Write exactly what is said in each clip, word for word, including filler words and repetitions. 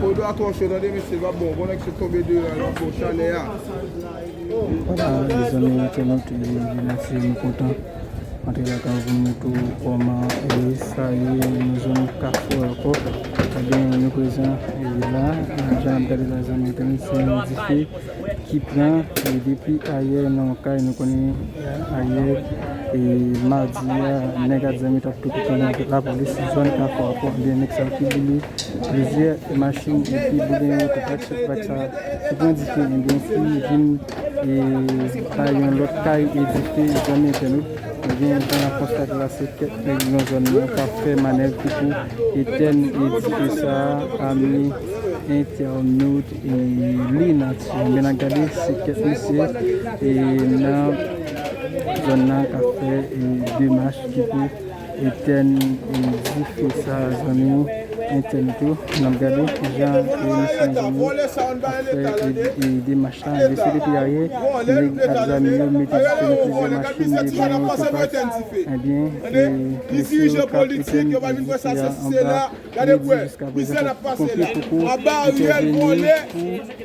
Odò a twò cho, tande, mesye, l p ap bon. Bon, nèg sot tonbe deyò a, l p ap bon, chalè a. Vwala, mezanmi entènot, e, nou kontan antre lakay ou pou nou montre w kòman, e, sa ye nan zòn Kafou Èpò. Ebyen, nou prezan, e, la, jan n ap gade la, zanmi entènot, se yon dife ki pran, e, depi ayè nan yon kay, nou konnen, e, ayè, e, madi a, nèg ak zam yo t ap touke kanpe lapolis zòn Kafou Èpò. Ebyen, nèg sa yo ki boule plizyè machin epi boule yon otopak, se otopak sa ki pran dife, ebyen, ki vin, e, bay yon lòt kay, e, dife, zanmi entènot. Ebyen, jan n ap konstate la, se kèk nèg nan zòn nan k ap fè manèv ki pou etèn, e, dife sa a, ame entènot, e, Linati. Ebyen, n ap gade, se kèk mesye, e, nan zòn nan k ap fè, e, demach ki pou etèn, e, dife sa a, zanmi entènot yo. N ap gade kijan, e, misye zanmi ap fè, e, e, demach la. Mesye depi ayè, nèg ak zam yo mete dife nan plizyè machin, devan otopak. Ebyen, e, mesye yo k ap etèn, e, dife a anba. Yo di jiskaprezan, ponpye poko entèveni pou, e,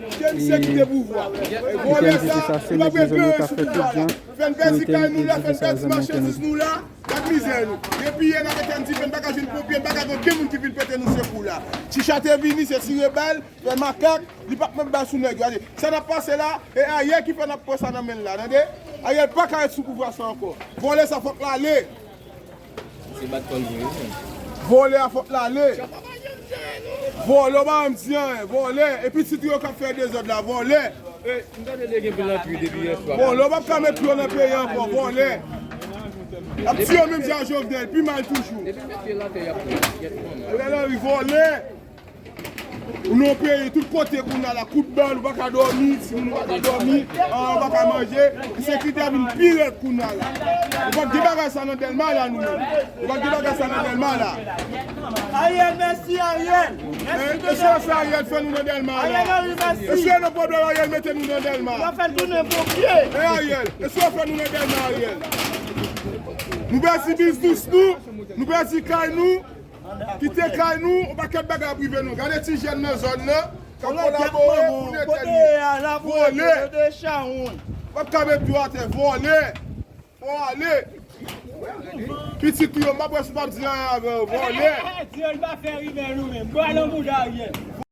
etèn dife sa. Se nèg yo zanmi yo k ap fè tout jan pou etèn, e, dife sa, zanmi entènot. Gad mizè nou. Depi yè n ap etèn dife, n pa ka jwenn ponpye, n pa ka jwenn okenn moun ki vin pete nou sekou la. Chicha te vini, se tire bal, fè makak, li p ap menm bay sou nèg yo. Gade, sa n ap pase la, e Ariel ki fè n ap pran sa nan men l la, tande? Ariel pa ka ret sou pouvwa sa ankò. Vòlè sa fòk l ale. Se bat kò l vre, wi, menm. Vòlè a fòk l ale. Vòlè, w pa janm di anyen. Vòlè. E pitit ou yo k ap fè dezòd la, vòlè. E, m tande li gen pil antre depi yè swa. Vòlè, w p ap ka met pye w nan peyi a ankò, vòlè. Y ap tiye w menm jan Jovenel, pi mal toujou. Depi met pye l atè, y ap pran. Ariel Henry, vòlè. Ou nan yon peyi, tout kote kounye a la, kout bal, ou pa ka dòmi, timoun ou pa ka dòmi, ah, ou pa ka manje, ensekirite a vin pi rèd kounye a la. Ou pa t gen bagay sa nan Dèlma la, nou menm. Ou pa t gen bagay sa nan Dèlma la. Ariel, mèsi, Ariel. Mèsi, e sa Ariel fè nou nan Dèlma la? Ariel Henry, mèsi. E se nan pwoblèm Ariel mete nou nan Dèlma? Yo fè l tounen ponpye. E Ariel, e sa w fè nou nan Dèlma, Ariel? Nou pèdi biznis nou, nou pèdi kay nou. Kite kay nou, yon pakèt bagay ap rive nou. Gade ti jèn nan zòn nan k ap kolabore pou Nètèl. Vòlè. W ap ka met pye w atè, vòlè. Fò w ale. Pitit ou yo, m ap wè si w p ap di anyen avè yo, vòlè. Dye l pa fè rive nou menm. Bwa nan bouda Ariel.